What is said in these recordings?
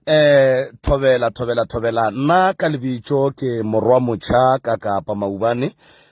Eh thobela thobela thobela nna ka lebitso ke morwa motšha ka kapa maubane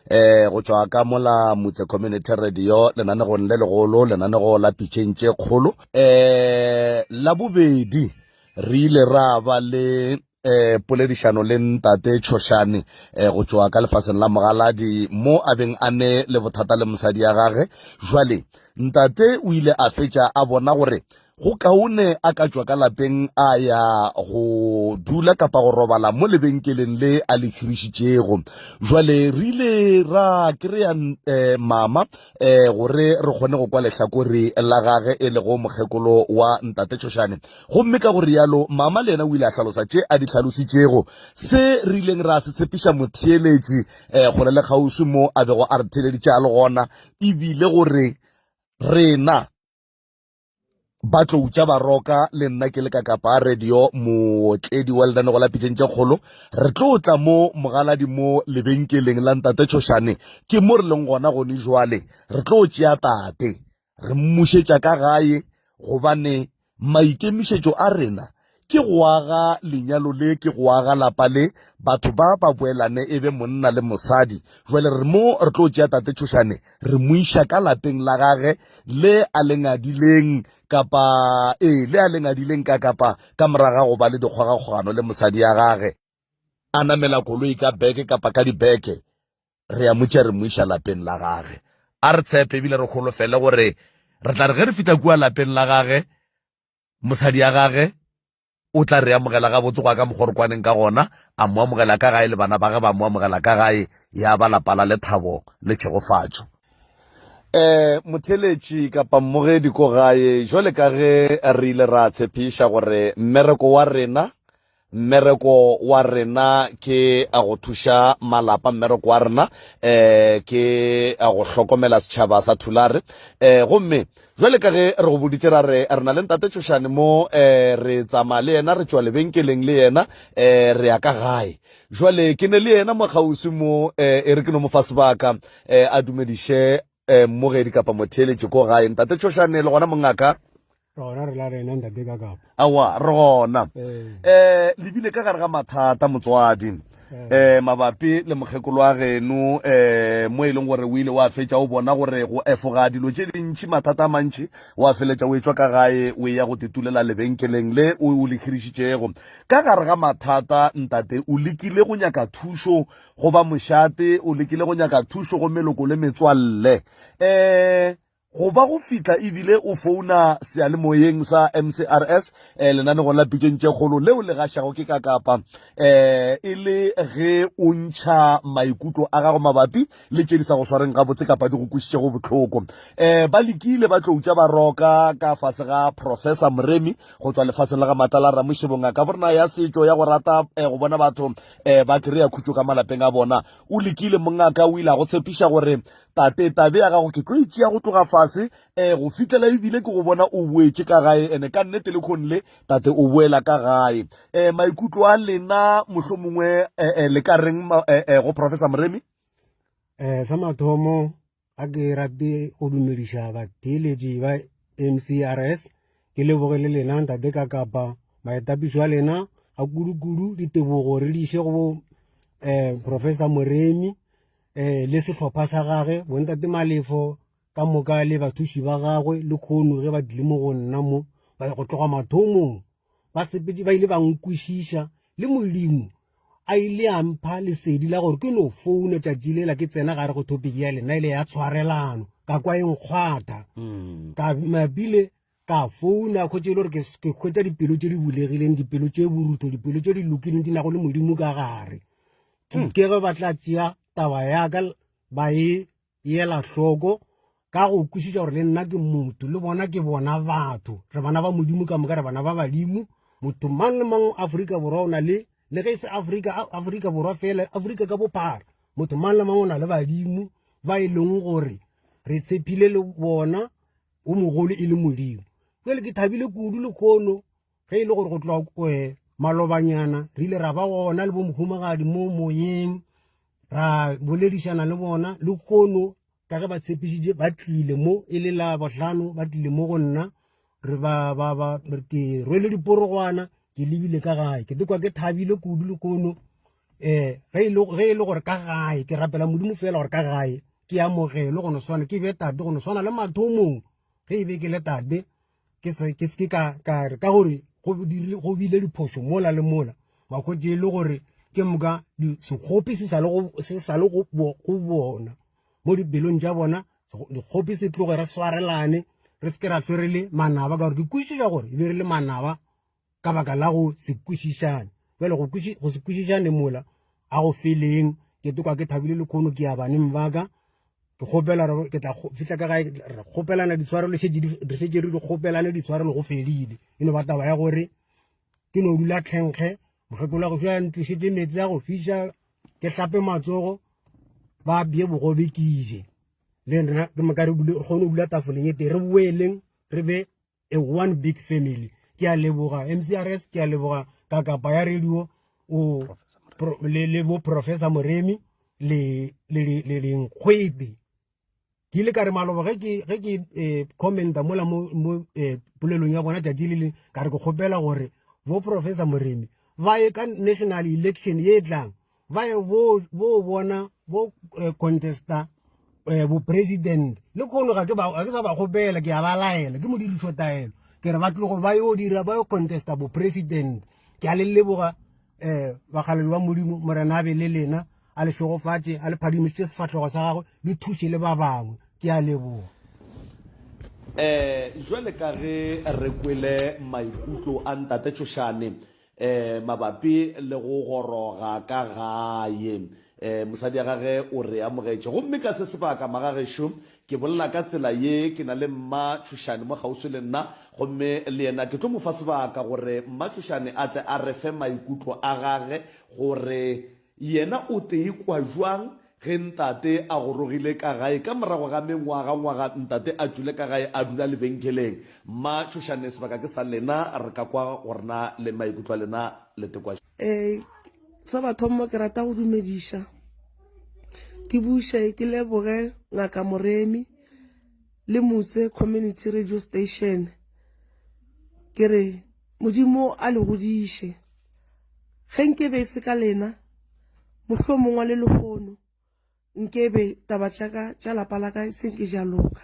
eh go tšwa ka mola motse community radio lenanegong le legolo lenanego la pitšeng tše kgolo eh la bobedi re ile ra ba le eh poledišano le ntate Tšhošane eh go tšwa ka lefaseng la Mogaladi mo a beng a ne le bothata le mosadi ya gage jwale ntate o ile a fetša a bona gore go kaone a ka tšwa ka lapeng a ya go dula kapa go robala mo lebenkeleng le a le hirišitšego jwale re ile ra kry-a um eh, mama um gore re kgone go kwa lehlakore la gage e lego mokgekolo wa ntate tšhošane gomme ka go rialo mama le yena o ile a hlalosa tše a di hlalositšego se re ileng ra se tshepiša motheeletši um kgole le kgauswi mo a bego a re theeleditše a le gona ebile gore rena ba tlo utša baroka le nna ke le ka kapa radio mootledi wa lenanego la pitšeng tše kgolo re tlo tla mo mogaladi mo lebenkeleng la ntate tšhošane ke mo re leng gona gone jwale re tlo tšea tate re mmušetša ka gae gobane maikemišetšo a rena ke go aga lenyalo le ke go aga lapa le batho ba ba boelane e be monna le mosadi jwale re mo re tlo tšea tate tšhošane re mo iša ka lapeng la gage le a le ngadileng kapa ee le a le ngadileng ka kapa ka moraga go ba le dikgogakgogano le mosadi ya gage a namela koloi ka beke kapa ka dibeke re ya motša re mo iša lapeng la gage a re tshepe ebile re holofele gore re tla re ge re fihla kua lapeng la gage mosadi ya gage o tla re amogela gabotse go ya ka mokgwa re kwaneng ka gona a mo amogela ka gae le bana ba ge ba mo amogela ka gae ya ba lapa la lethabo le tšhegofatšo um motheletši kapa mmogedi ko gae jwale ka ge re ile ra tshepiša gore mmereko wa rena mmereko wa rena ke a go thuša malapa mmereko wa rena um ke a go hlokomela setšhaba sa thulare um gomme jwale ka ge re go boditše ra re re na le ntate tšhošane mo um re tsamaya le yena re tšwa lebenkeleng le yena um re ya ka gae jwale ke ne le yena mo kgauswi mo um e re ke no mo fa sebaka um a dumediše um mmogedi kapa motheeletši ko gae ntate tšhošane le gona mongaka gona re la rena ntate ka kapa awa re gona um lebile ka gare ga mathata motswadi um mabapi le mokgekolo wa geno um mo e leng gore o ile wa fetša o bona gore go efoga dilo tše dintšhi mathata a mantšhi wa feletša o etšwa ka gae o ya go tetulela lebenkeleng le o o le hirišitšego ka gare ga mathata ntate o lekile go nyaka thušo go ba mošate o lekile go nyaka thušo go meloko le metswalle um Go ba go fihla ebile o founa seyalemoyeng sa MCRS eh, lenanegong la pitšeng tše kgolo leo le gašago ke ka kapa eh, e le ge o ntšha maikutlo a gago mabapi le tše di sa go swareng gabotse kapa di go kwišitšego bohloko. Eh, ba lekile ba tloutša ba roka ka fase ga Professor Moremi go tšwa lefaseng la ga Matlala Ramošebo ngaka borena ya setšo ya go rata eh, go bona batho eh, ba kry-a khutšo ka malapeng a bona. O lekile mongaka o ile a go tshepiša gore Tate, tabe ya gago ke tlo e tšea go tloga fase um go fihlela ebile ke go bona o boetše ka gae ene ka nnete le kgone le tate o boela ka gae um maikutlo a lena mohlomongwe um le ka reng go Professor Moremi? Um sa mathomo a ke rate go dumediša batheeletši ba MCRS ke leboge le lena ntate ka kapa maetapišo a lena ga kudu-kudu ditebogo re di iše go bo um Professor Moremi um le sehlopha sa gage bontate Malefo ka moka le bathuši ba gagwe le kgono ge ba tlile mo go nna mo ba go tloga mathomong ba sepetse ba ile ba nkwešiša le modimo a ile a mpha lesedi la gore ke no founa tšatši lela ke tsena gare go topic ya lena ile ya tshwarelano ka kwa e nkgwatha mm. ka mabile ka founa khwetše e le gore ke hwetša dipelo tše di bulegileng dipelo tše borutho dipelo tše di lokileng di nago le modimo ka gare hmm. ke ge ba tla tšea taba ya ka ba e yela hloko ka go kwešiša gore le nna ke motho le bona ke bona batho re bana ba modimo ka moka re bana ba badimo motho mang le mang aforika borwa o na le le ge e se aforika aforika borwa fela aforika ka bophara motho mang le mang o na le badimo ba e leng gore re tshepile le bona o mogolo e le modimo jale ke thabile kudu lekgono ge e le gore go tloga eh, malobanyana re ile ra ba gona le bomohumagadi mo moyeng ra boledišana le bona le kono ka ge ba tshepišitše ba tlile mo e le la bohlano ba tlile mo go nna re ba ba ba ke rwele diporogwana ke ke lebile ka gae ke tekwa ke thabile kudu le kono um ge e le e gore ka gae ke rapela modimo fela gore ka gae ke amogele go no swana ke be tate go no swana le mathomong ge e be ke le tate ke se ke se ka ka re ka gore go dirile go bile diphošo mola le mola ba khwetše e le gore ke moka sekgopi se sa le go se sa le go go bona mo dipelong tša bona dikgopi se tloge re swarelane re se ke ra hlwe re le manaba ka gore ke kwešiša gore e be re le manaba ka baka la go se kwešišane jale go se kwešišane mola a go feleng ke tokwa ke thabile le kgono ke ya baneng ba ka ke kgopela ke tla fihla ka gae re kgopelana ditshwarelo re šetše re di kgopelane ditshwarelo go fedile e no ba taba ya gore ke no dula tlhenkge mokgekolo wa go fiša ntlišetše meetse a go fiša ke hlape matsogo ba bje bogobe ke je le nna ke moka re kgone go dula tafoleng e tee re boeleng re be a one big family ke a leboga mcrs ke a leboga kakapa ya radio o le le bo professor moremi le le le lenkgwete ke ile ka re maloba ge ke ge ke eh, commenta mola mo mo eh, polelong ya bona tšatši le le ka re ke kgopela gore bo professor moremi ba ye ka national election ye e tlang ba ye bo bo bona bo eh, contesta eh, bo president le kono ga ke ba ga ke sa ba gopela ke a ba laela ke modirišo taelo ke re ba tlogo ba yo dira ba yo contesta bo president ke a le leboga eh bagaledi ba modimo morena a be le lena a le šegofatše a le phadimišitše sefahlogo sa gagwe le thuše le ba bangwe ke a leboga Eh jwale ka ge re kwele maikutlo a Ntate Tšhošane um mabapi le go goroga ka gae. Um mosadi ya gage o re amogetše. Gomme ka se sebaka, magagešo, ke bolela ka tsela ye, ke na le Mma Tšhošane mo kgauswi le nna, gomme le yena ke tlo mo fa sebaka gore Mma Tšhošane a tle a re fe maikutlo a gage gore Yena o tee kwa bjang ge ntate a gorogile ka gae ka morago ga mengwagangwaga ntate a tšwile ka gae a dula lebenkeleng? Mma Tšhošane, sebaka ke sa lena, re ka kwa gore na le maikutlo a lena le tekwa. Ee, sa mathomo ke rata go dumediša, ke buše ke leboge Ngaka Moremi le Motse Community Radio Station. Ke re Modimo a le godiše. Ge nkebe e se ka lena, mohlomongwe le lehono nkebe taba tša ka tša lapa la ka e se nke ja loka.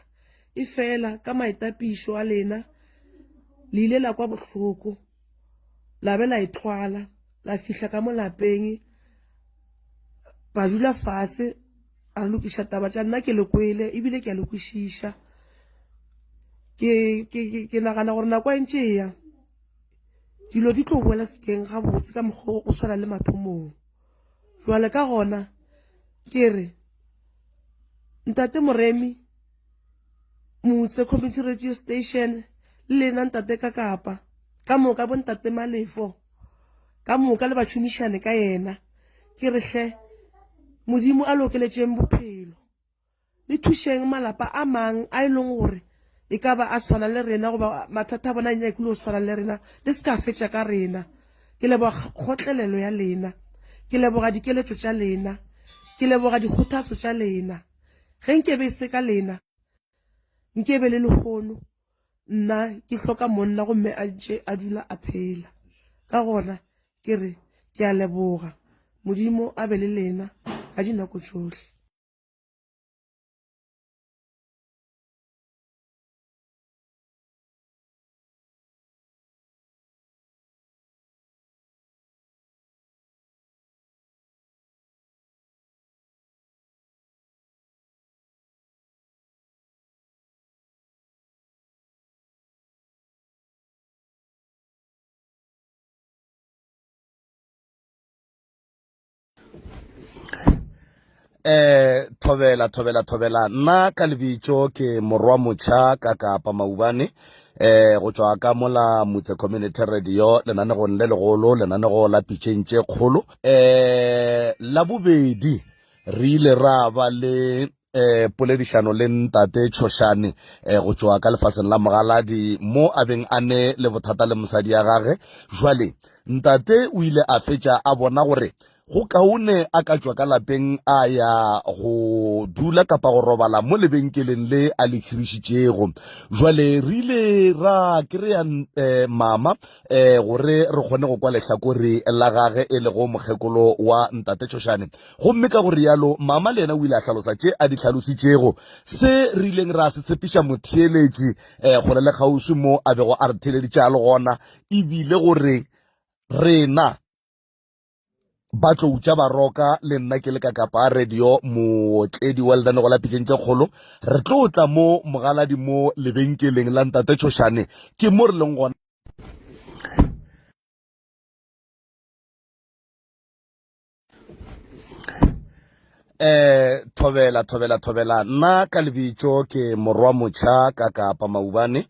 Efela ka maitapišo a lena le ile la kwa bohloko, la be la ithwala, la fihla ka mo lapeng, ra dula fase ra lokiša taba tša nna ke le kwele ebile ke a le kwešiša. Ke, ke, ke, ke nagana gore nako e ntše e ya dilo di tlo boela sekeng gabotse ka mokgwa o swana le mathomong jwale ka gona ke re ntate moremi motse community radio station le lena ntate ka kapa ka moka bo ntate malefo ka moka le bašomišane ka yena ke re hle modimo a lokeletšeng bophelo Le thušeng malapa a mang a e leng gore e ka ba a swana le rena goba mathata a bona a nyakile go swana le rena. Le se ka fetša ka rena. Ke leboga kgotlelelo ya lena. Ke leboga dikeletšo tša lena. Ke leboga dikgothatso tša lena. Ge nke be e se ka lena, nke be le lehono nna ke hloka monna gomme a ntše a dula a phela. Ka gona ke re ke a leboga. Modimo a be le lena ka dinako tšohle. Eh thobela thobela thobela nna ka lebitso ke morwa motšha ka kapa maubane eh go tšwa ka mola motse community radio lenanegong le legolo lenanego la pitšeng tše kgolo eh la bobedi re ile ra ba le eh poledišano le ntate Tšhošane eh go tšwa ka lefaseng la Mogaladi mo a beng a ne le bothata le mosadi ya gage. Jwale ntate o ile a fetša a bona gore go kaone a ka tšwa ka lapeng a ya go dula kapa go robala mo lebenkeleng le a le hirišitšego. Jwale re ile ra kry-a um mama um gore re kgone go kwa lehlakore la gage e lego mokgekolo wa ntate Tšhošane. Gomme ka go rialo mama le yena o ile a hlalosa tše a di hlalositšego. Se re ileng ra se tshepiša motheeletši um kgole le kgauswi mo a bego a re theeleditše a le gona e bile gore rena ba tlou tša baroka le nna ke le ka kapa radio mootledi wa lenanego la pitšeng tše kgolo re tlo tla mo mogaladi mo lebenkeleng la ntate tšhošane ke mo re leng gona Eh thobela thobela thobela nna ka lebitso ke morwa motšha ka kapa maubane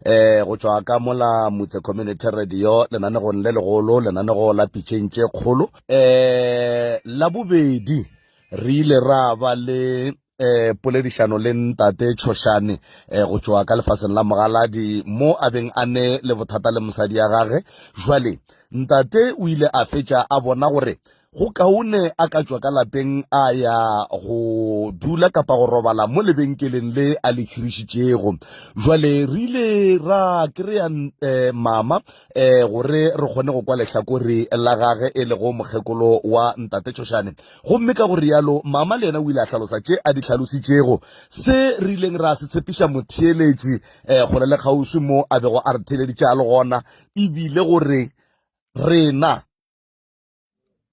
eh go tšwa ka mola motse community radio lenanegong le legolo lenanego la pitšeng tše kgolo eh la bobedi re ile ra ba le eh poledišano le ntate Tšhošane eh go tšwa ka lefaseng la Mogaladi mo a beng a ne le bothata le mosadi ya gage jwale ntate o ile a fetša a bona gore go kaone a ka tšwa ka lapeng a ya go dula kapa go robala mo lebenkeleng le a le hirišitšego jwale re ile ra kry-a eh, mama eh, gore re kgone go kwa lehlakore la gage e lego mokgekolo wa ntate Tšhošane Gomme ka go rialo, mama le yena o ile a hlalosa tše a di hlalositšego. Se re ileng ra se tshepiša motheeletši um kgole le kgauswi mo a bego a re theeleditše a le gona, e bile gore rena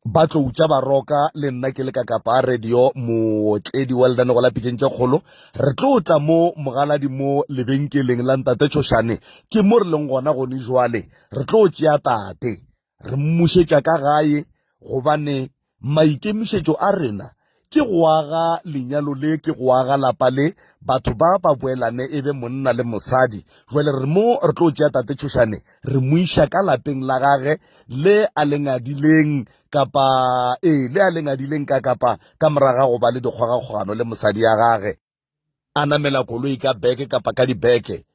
ba tlou tša baroka le nna ke le ka kapa radio mootledi wa lenanego la pitšeng tše kgolo re tlo tla mo mogaladi mo lebenkeleng la ntate tšhošane ke mo re leng gona gone jwale re tlo tšea tate re mmušetša ka gae gobane maikemišetšo a rena ke go aga lenyalo le, ke go aga lapa le, batho ba ba boelane e be monna le mosadi. Jwale re mo re tlo tšea tate Tšhošane re mo iša ka lapeng la gage le a le ngadileng kapa ee le a le ngadileng ka kapa ka moraga go ba le dikgogakgogano le mosadi ya gage. A namela koloi ka beke kapa ka dibeke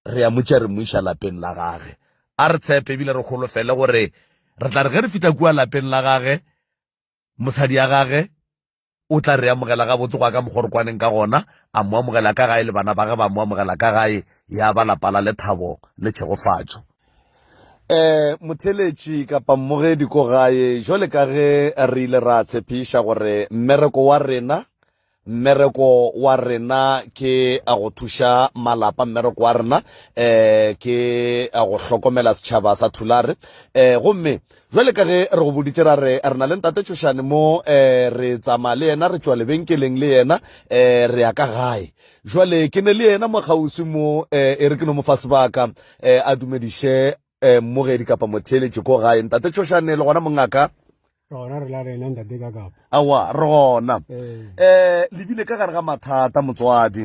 re ya motša re mo iša lapeng la gage. A re tshepe ebile re holofele gore re tla re ge re fihla kua lapeng la gage, mosadi ya gage o tla re amogela gabotse go ya ka mokgwa re kwaneng ka gona, a mo amogela ka gae le bana ba ge ba mo amogela ka gae, ya ba lapa la lethabo le tšhegofatšo. Um motheeletši kapa mmogedi ko gae, jwale ka ge re ile ra tshepiša gore mmereko wa rena Mmereko wa rena ke go thuša malapa, mmereko wa rena um ke go hlokomela setšhaba sa Thulare. Um gomme jwale ka ge re go boditše ra re re na le ntate Tšhošane mo um re tsamaya le yena, re tšwa lebenkeleng le yena um re ya ka gae. Jwale ke ne le yena mo kgauswi mo um e re ke no mo fa sebaka um a dumediše um mmogedi kapa motheeletši ko gae. Ntate Tšhošane le gona mongaka? Re gona re la rena ntate ka kapa. Aowa, re gona. Eh, le bile ka gare ga mathata motswadi.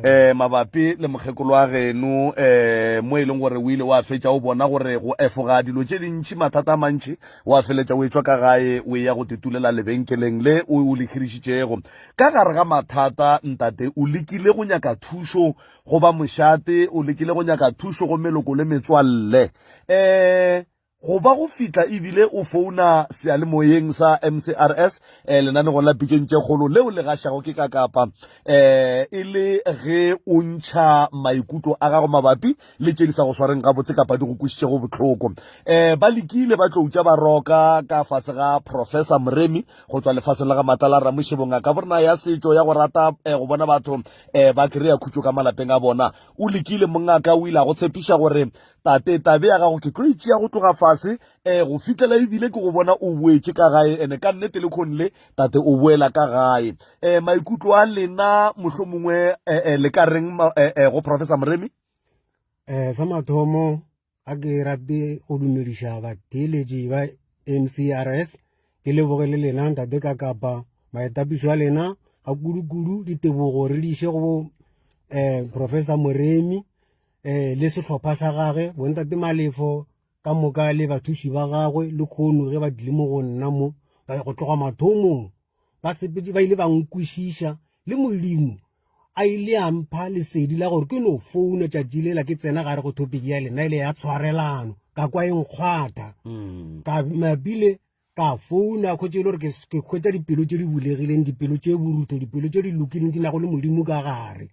Eh, mabapi le mokgekolo wa geno eh mo e leng gore o ile wa fetša o bona gore go efoga dilo tše dintši mathata a mantši wa feletša o etšwa ka gae o eya go titulela lebenkeleng le o o le hirišitšego ka gare ga mathata ntate o lekile go nyaka thušo go ba mošate o lekile go nyaka thušo go meloko le metswalle eh Go ba go fihla ebile o founa seyalemoyeng sa MCRS eh, lenanegong la Pitšeng tše Kgolo leo le gašago ke Kakapa eh, e le ge o ntšha maikutlo a gago mabapi le tše di sa go swareng gabotse kapa di go kwišitšego bohloko. Eh, ba lekile ba tloutša ba roka ka fase ga Professor Moremi go tšwa lefaseng la ga Matlala Ramošebo, ngaka borena ya setšo ya go rata eh, go bona batho eh, ba kry-a khutšo ka malapeng a bona. O lekile mongaka o ile a go tshepiša gore Tate, tabe ya gago ke tlo e tšea go tloga fase um go fihlela ebile ke go bona o boetše ka gae ene ka nnete le kgone le tate o boela ka gae. Um maikutlo a lena mohlomongwe um le ka reng go Professor Moremi? Um sa mathomo ga ke rate go dumediša batheeletši ba MCRS ke leboge le lena ntate ka kapa maetapišo a lena ga kudu-kudu ditebogo re di iše go um Professor Moremi eh le sehlopha sa gage bontate Malefo ka moka le bathuši ba gagwe le kgono ge ba tlile mo go nna mo ba go tloga mathomong ba sepetse ba ile ba nkwešiša le Modimo a ile a mpha lesedi la gore ke no founa tšatši lela ke tsena gare go topic ya lena ile ya tshwarelano ka kwa e nkgwatha mm. ka mabile. Ka founa khwetše e le gore ke hwetša dipelo tše di bulegileng, dipelo tše borutho, dipelo tše di lokileng di nago le Modimo ka gare.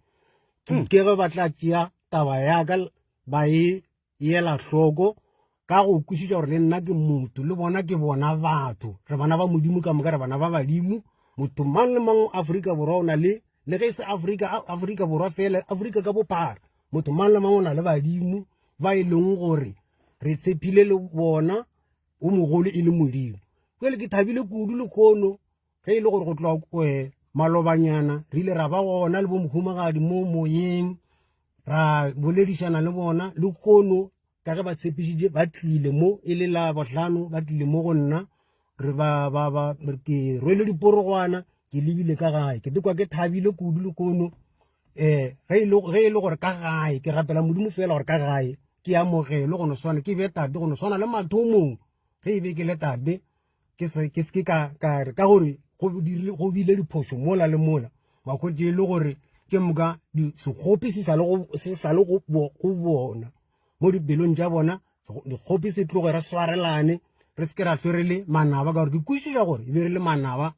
Ke ke ge ba tla tšea taba ya ka ba e ela hloko ka go kwešiša gore le nna ke motho le bona ke bona batho re bana ba modimo ka moka re bana ba badimo motho mang le mang Afrika Borwa o na le le ge e se Afrika Afrika Borwa fela Afrika ka bophara motho mang le mang o na le badimo ba e leng gore re tshepile le bona o mogolo e le modimo jale ke thabile kudu le kono ge e le gore go tloga eh, malobanyana re ile ra ba gona le bomohumagadi mo moyeng ra boledišana le bona le kono ka ge ba tshepišitše ba tlile mo e le la bohlano ba tlile mo go nna re ba ba ba ke rwele diporogwana ke lebile ka gae ke tekwa ke thabile kudu le kono um ge e le gore ka gae ke rapela modimo fela gore ka gae ke amogele go no swana ke be tate go no swana le mathomong ge e be ke le tate ke se ke se ka ka re ka gore go dirile go bile diphošo mola le mola ba khwetše e le gore ke moka sekgopi se sa le go se sa le go bona mo dipelong tša bona dikgopi se tloge re swarelane re se ke ra hlwe re le manaba ka gore ke kwešiša gore e be re le manaba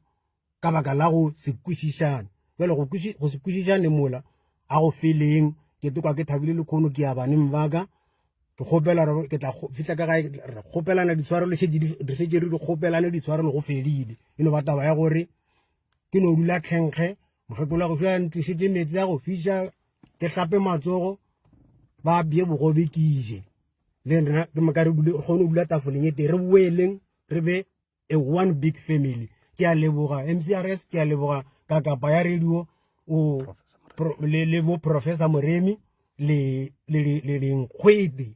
ka baka la go se kwešišane jale go go se kwešišane mola a go feleng ke tokwa ke thabile le kgono ke ya baneng ba ka ke kgopela ke tla fihla ka gae re kgopelana ditshwarelo re šetše re di kgopelane ditshwarelo go fedile e no ba taba ya gore ke no dula tlhenkge mokgekolo wa go fiša ntlišetše meetse a go fiša ke hlape matsogo ba bje bogobe ke je le nna ke moka re kgone go dula tafoleng e tee re boeleng re be a one big family ke a leboga mcrs ke a leboga ka kapa ya radio o le le bo professor moremi le le le dinkgwete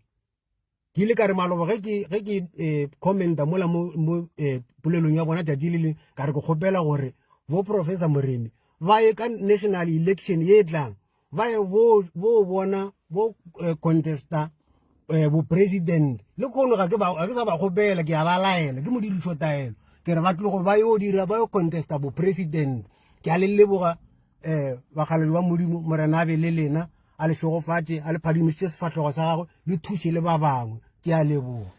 ke ile ka re maloba ge ke ge ke eh, commenta mola mo mo eh, polelong ya bona tšatši le leng ka re ke kgopela gore bo professor moremi ba ye ka national election ye e tlang ba ye bo bo bona bo eh, contesta eh, bo president le kono ga ke ba ga ke sa ba kgopela ke a ba laela ke modirišo taelo ke re ba tlogo ba yo dira ba yo contesta bo president ke a le leboga eh bagaledi wa modimo morena a be le lena a le šegofatše a le phadimišitše sefahlogo sa gagwe le thuše le ba bangwe ke a leboga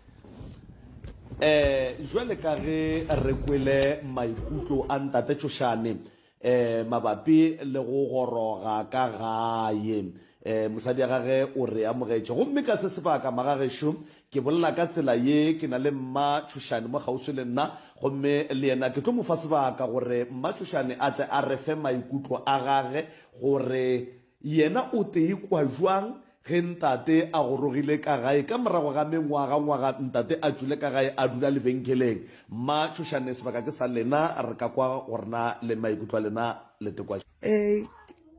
Eh, jwale ka ge re kwele maikutlo a Ntate Tšošane eh, mabapi le go goroga ka gae, eh, mosadi ya gage o re amogetše. Gomme ka se sebaka, magagešo, ke bolela ka tsela ye, ke na le Mma Tšhošane mo kgauswi le nna, gomme le yena ke tlo mo fa sebaka gore Mma Tšhošane a tle a re fe maikutlo a gage gore Yena o te ikwa bjang ge ntate a gorogile ka gae ka morago ga mengwaga-ngwaga ntate a tšwile ka gae a dula lebenkeleng? Mma Tšhošane, sebaka ke sa lena, re ka kwa gore na le maikutlo a lena le tekwa. Ee,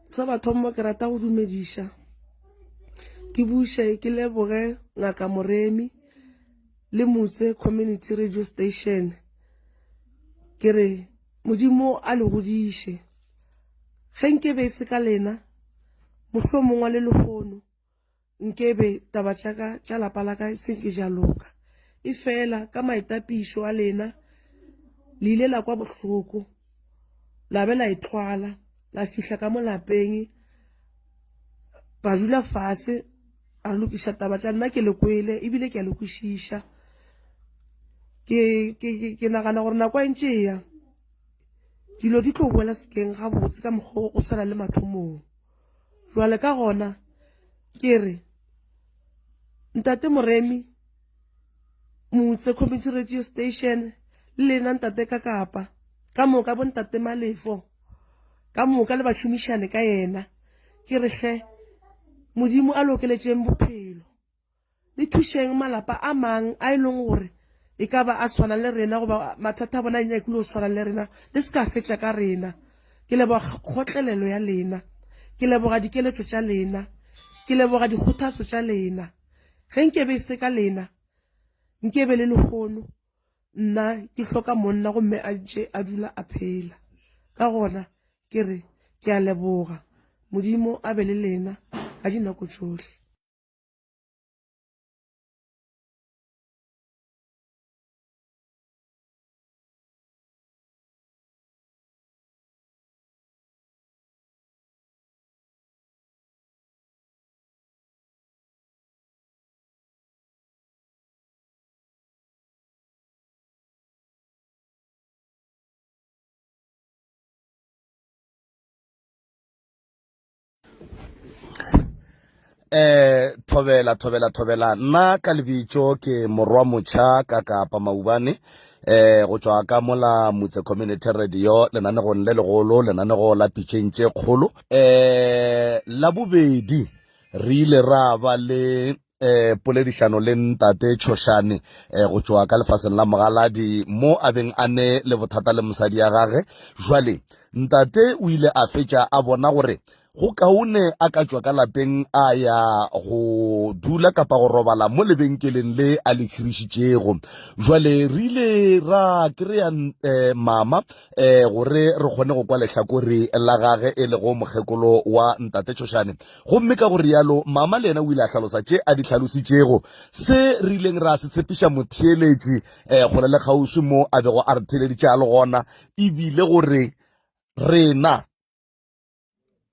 sa mathomo ke rata go dumediša, ke buše ke leboge Ngaka Moremi le Motse Community Radio Station. Ke re Modimo a le godiše. Ge nke be e se ka lena, mohlomongwe le lehono nkebe taba tša ka tša lapa la ka e se nke ja loka. Efela ka maitapišo a lena le ile la kwa bohloko, la be la ithwala, la fihla ka mo lapeng, ra dula fase ra lokiša taba tša nna ke le kwele ebile ke a le kwešiša. Ke, ke, ke, ke nagana gore nako e ntše e ya dilo di tlo boela sekeng gabotse ka mokgwa o swana le mathomong. Jwale ka gona ke re ntate Moremi Motse Community Radio Station le lena ntate ka kapa ka moka bo ntate Malefo ka moka le bašomišane ka yena ke re hle Modimo a lokeletšeng bophelo. Le thušeng malapa a mang a e leng gore e ka ba a swana le rena goba mathata a bona a nyakile go swana le rena. Le se ka fetša ka rena. Ke leboga kgotlelelo ya lena. Ke leboga dikeletšo tša lena. Ke leboga dikgothatso tša lena. Ge nke be e se ka lena, nke be le lehono nna ke hloka monna gomme a ntše a dula a phela. Ka gona ke re ke a leboga. Modimo a be le lena ka dinako tšohle. Eh, thobela thobela thobela nna ka lebitso ke morwa motšha ka kapa maubane eh go tšwa ka mola motse community radio lenanegong le legolo lenanego la pitšeng tše kgolo eh la bobedi re ile ra ba le eh poledišano le ntate Tšhošane eh go tšwa ka lefaseng la Mogaladi mo a beng a ne le bothata le mosadi ya gage jwale ntate o ile a fetša a bona gore go kaone a ka tšwa ka lapeng a ya go dula kapa go robala mo lebenkeleng le a le khirišitšego jwale re ile ra kry-a um mama um gore re kgone go kwa lehlakore la gage e lego mokgekolo wa ntate tšhošane gomme ka go rialo mama le yena o ile a hlalosa tše a di hlalositšego se re ileng ra se tshepiša motheeletši um kgole le kgauswi mo a bego a re theeleditše a le gona ebile gore rena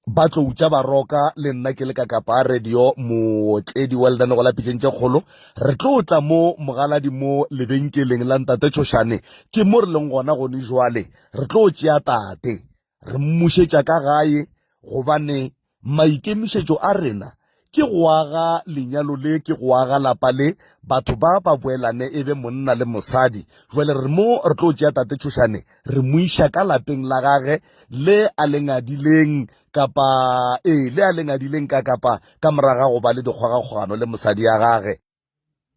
ba tlou tša baroka le nna ke le ka kapa radio mootledi wa lenanego la pitšeng tše kgolo re tlo tla mo mogaladi mo lebenkeleng la ntate tšhošane ke mo re leng gona gone jwale re tlo tšea tate re mmušetša ka gae gobane maikemišetšo a rena ke go aga lenyalo le ke go aga lapa le batho ba ba boelane e be monna le mosadi jwale re mo re tlo tšea tate tšhošane re mo iša ka lapeng la gage le a le ngadileng kapa ee le a le ngadileng ka kapa ka moraga go ba le dikgogakgogano le mosadi ya gage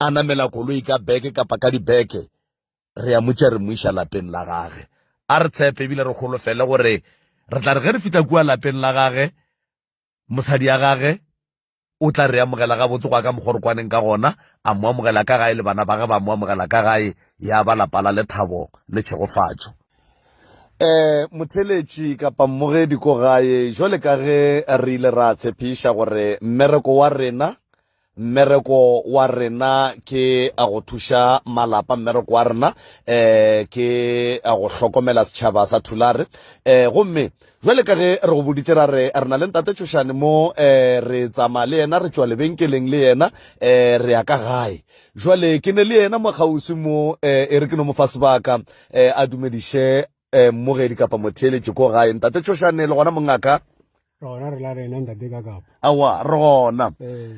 a namela koloi ka beke kapa ka dibeke re ya mo tšea re mo iša lapeng la gage a re tshepe ebile re holofele gore re tla re ge re fihla kua lapeng la gage mosadi ya gage o tla re amogela gabotse go ya ka mokgwa re kwaneng ka gona a mo amogela ka gae le bana ba ge ba mo amogela ka gae ya ba lapa la lethabo le tšhegofatšo um motheletši kapa mmogedi ko gae jwale ka ge re ile ra tshepiša gore mmereko wa rena Mmereko wa rena ke a go thuša malapa, mmereko wa rena um ke a go hlokomela setšhaba sa Thulare. Um gomme jwale ka ge re go boditše ra re re na le ntate Tšhošane mo um re tsamaya le yena re tšwa lebenkeleng le yena um re ya ka gae. Jwale ke ne le yena mo kgauswi mo um e re ke no mo fa sebaka um a dumediše um mmogedi kapa motheeletši ko gae. Ntate Tšhošane le gona mongaka? Re gona re la rena ntate ka kapa. Aowa, re gona.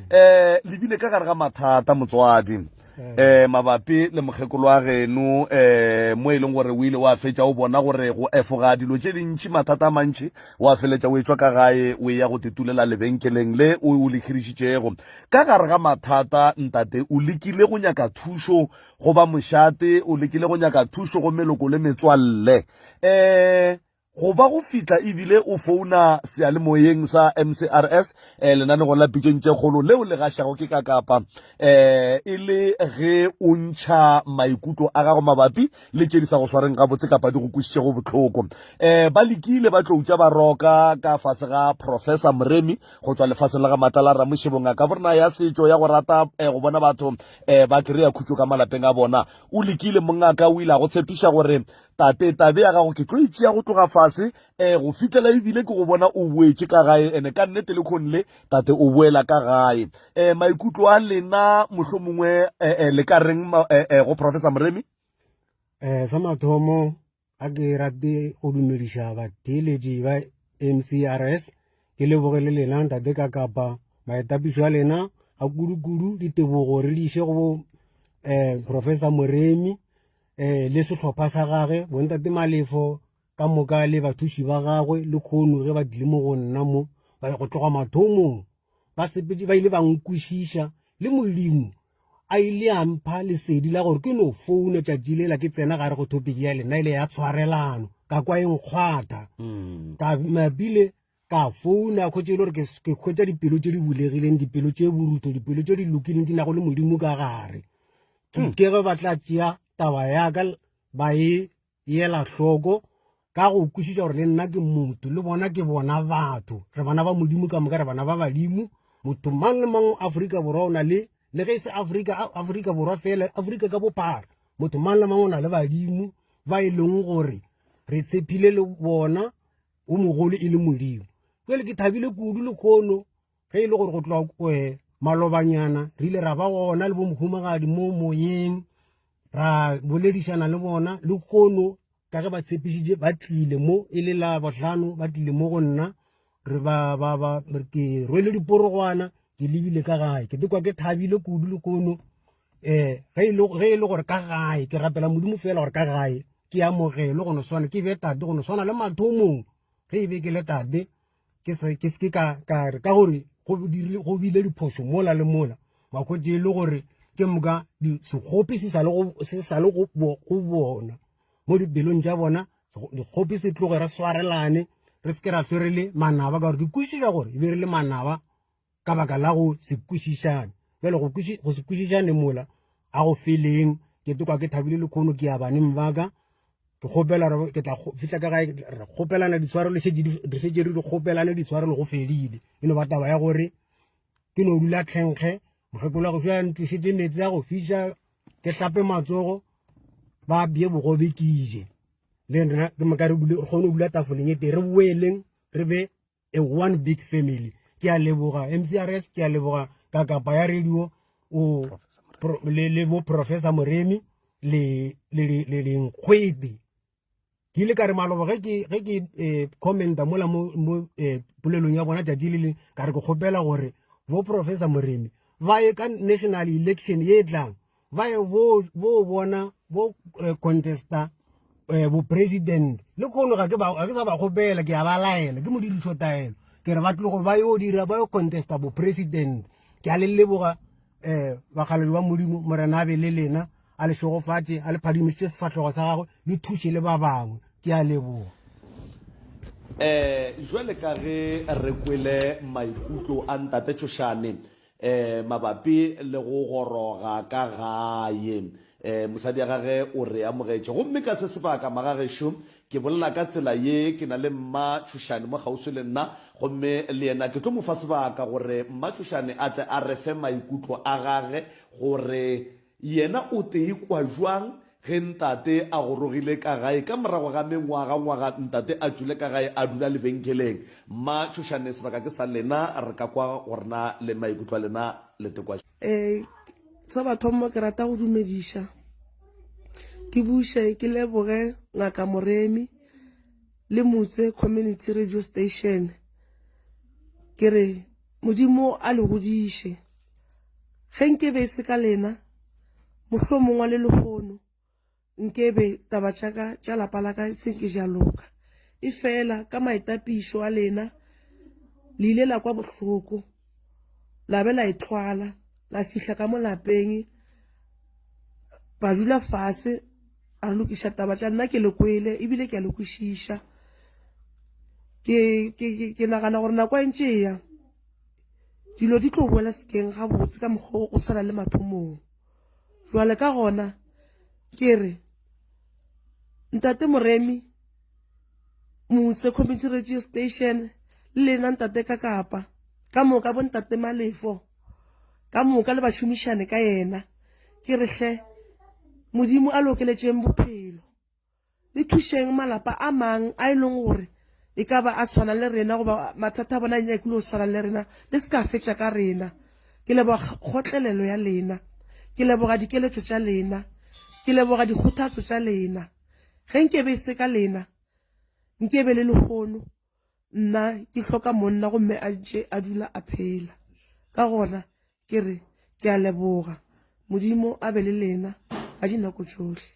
Eh, le bile ka gare ga mathata motswadi. Eh, mabapi le mokgekolo wa geno eh mo e leng gore o ile wa fetša o bona gore go efoga dilo tše dintši mathata a mantši wa feletša o etšwa ka gae o eya go tetulela lebenkeleng le o o le hirišitšego ka gare ga mathata ntate o lekile go nyaka thušo go ba mošate o lekile go nyaka thušo go meloko le metswalle eh Go ba go fihla ebile o founa seyalemoyeng sa MCRS eh, lenanegong la pitšeng tše kgolo leo le gašago ke ka Kapa eh, e le ge o ntšha maikutlo a gago mabapi le tše di sa go swareng gabotse kapa di go kwišitšego bohloko. Eh, ba lekile ba tloutša ba roka ka fase ga Professor Moremi go tšwa lefaseng la ga Matlala Ramošebo, ngaka borena ya setšo ya go rata eh, go bona batho eh, ba kry-a khutšo ka malapeng a bona. O lekile mongaka o ile a go tshepiša gore Tate, tabe ya gago ke tlo e tšea go tloga fase um go fihlela ebile ke go bona o boetše ka gae ene ka nnete le kgone le tate o boela ka gae um maikutlo a lena mohlomongwe um le ka reng go Professor Moremi? Um sa mathomo ga ke rate go dumediša batheeletši ba MCRS ke leboge le lena ntate ka kapa maetapišo a lena ga kudu-kudu ditebogo re di iše go bo um Professor Moremi um le sehlopha sa gage bontate Malefo ka moka le bathuši ba gagwe le kgono ge ba tlile mo go nna mo ba go tloga mathomong ba sepetse ba ile ba nkwešiša le Modimo a ile a mpha lesedi la gore ke no founa tšatši lela ke tsena gare go topic ya lena ile ya tshwarelano ka kwa e nkgwatha mm. ka mabile ka founa khwetše e le gore ke hwetša dipelo tše di bulegileng dipelo tše borutho dipelo tše di lokileng di nago le modimo ka gare hmm. ke ge ba tla tšea taba ya ka ba e yela hloko ka go kwešiša gore le nna ke motho le bona ke bona batho re bana ba modimo ka moka re bana ba badimo motho mang le mang Afrika Borwa o na le le ge e se Afrika Afrika Borwa fela Afrika ka bophara motho mang le mang o na le badimo ba e leng gore re tshepile le bona o mogolo e le modimo jale ke thabile kudu lekgono ge e le gore go tloga eh, malobanyana re ile ra ba gona le bomohumagadi mo moyeng ra boledišana le bona le kono ka ge ba tshepišitše ba tlile mo e le la bohlano ba tlile mo go nna re ba ba ba ke rwele diporogwana ke lebile ka gae ke kwa ke thabile kudu le kono um ge e le gore ka gae ke rapela modimo fela gore ka gae ke amogele go no swana ke be tate go no swana le mathomong ge e be ke le tate ke se ke se ka ka re ka gore go dirile go bile diphoso mola le mola bakgotse e le gore ke moka sekgopi se sa le go se sa le go bona mo dipelong tša bona dikgopi se tloge re swarelane re se ke ra hlwe re le manaba ka gore ke kwešiša gore e be re le manaba ka baka la go se kwešišane bjale go se kwešišane mola a go feleng ke tokwa ke thabile le kgono ke ya baneng baka ke kgopela ke tla fihla ka gae re kgopelana ditshwarelo re šetše re di kgopelane ditshwarelo go fedile e no ba taba ya gore ke no dula tlhenkge mokgekolo wa go fiša ntlišetše meetse a go fiša ke hlape matsogo ba bje bogobe ke je le nna ke moka re dule re kgone go dula tafoleng e tee re boeleng re be a one big family ke a leboga mcrs ke a leboga ka kapa ya radio o le le bo professor moremi le le le lenkgwete ke ile ka re maloba ge ke ge ke eh, commenta mola mo mo eh, polelong ya bona tšatši le leng ka re ke kgopela gore bo professor moremi ba ye ka national election ye e tlang ba ye bo bo bona bo eh, contesta eh, bo president le kono ga ke ba ga ke sa ba kgopela ke a ba laela ke modirišo taelo ke re ba tlogo ba yo dira ba yo contesta bo president ke a le leboga eh bakgaledi wa modimo morena a be le lena a le šegofatše a le phadimišitše sefahlogo sa gagwe le thuše le ba bangwe ke a leboga Eh jwale ka ge re kwele maikutlo a ntate Tšošane eh mabapi le go goroga ka gae eh mosadi ya gage o re amogetše gomme ka se sebaka magagešo ke bolela ka tsela ye ke na le mma Tšhošane mo kgauswi le nna gomme le yena ke tlo mo fa sebaka gore mma Tšhošane a tle a re fe maikutlo a gage gore Yena o te ikwa bjang ge ntate a gorogile ka gae ka morago ga mengwagangwaga ntate a tšwile ka gae a dula lebenkeleng? Mma Tšhošane, sebaka ke sa lena, re ka kwa gore na le maikutlo a lena le tekwa. Ee, sa mathomo ke rata go dumediša, ke buše ke leboge Ngaka Moremi le Motse Community Radio Station. Ke re Modimo a le godiše. Ge nkebe e se ka lena, mohlomongwe le lehono nkebe taba tša ka tša lapa la ka se nke ja loka. Efela ka maitapišo a lena le ile la kwa bohloko, la be la ithwala, la fihla ka mo lapeng, ra dula fase ra lokiša taba tša nna. Ke le kwele ebile ke a le kwešiša. Ke, ke, ke, ke nagana gore nako e ntše e ya dilo di tlo boela sekeng gabotse ka mokgwa o swana le mathomong. Jwale ka gona ke re ntate Moremi Motse Community Radio Station le lena ntate ka kapa ka moka bo ntate Malefo ka moka le bašomišane ka yena ke re hle Modimo a lokeletšeng bophelo. Le thušeng malapa a mang a e leng gore e ka ba a swana le rena goba mathata a bona a nyakile go swana le rena. Le se ka fetša ka rena. Ke leboga kgotlelelo ya lena. Ke leboga dikeletšo tša lena. Ke leboga dikgothatso tša lena. Ge nkebe e se ka lena, nkebe le lehono nna ke hloka monna gomme a ntše a dula a phela. Ka gona ke re ke a leboga. Modimo a be le lena ka dinako tšohle.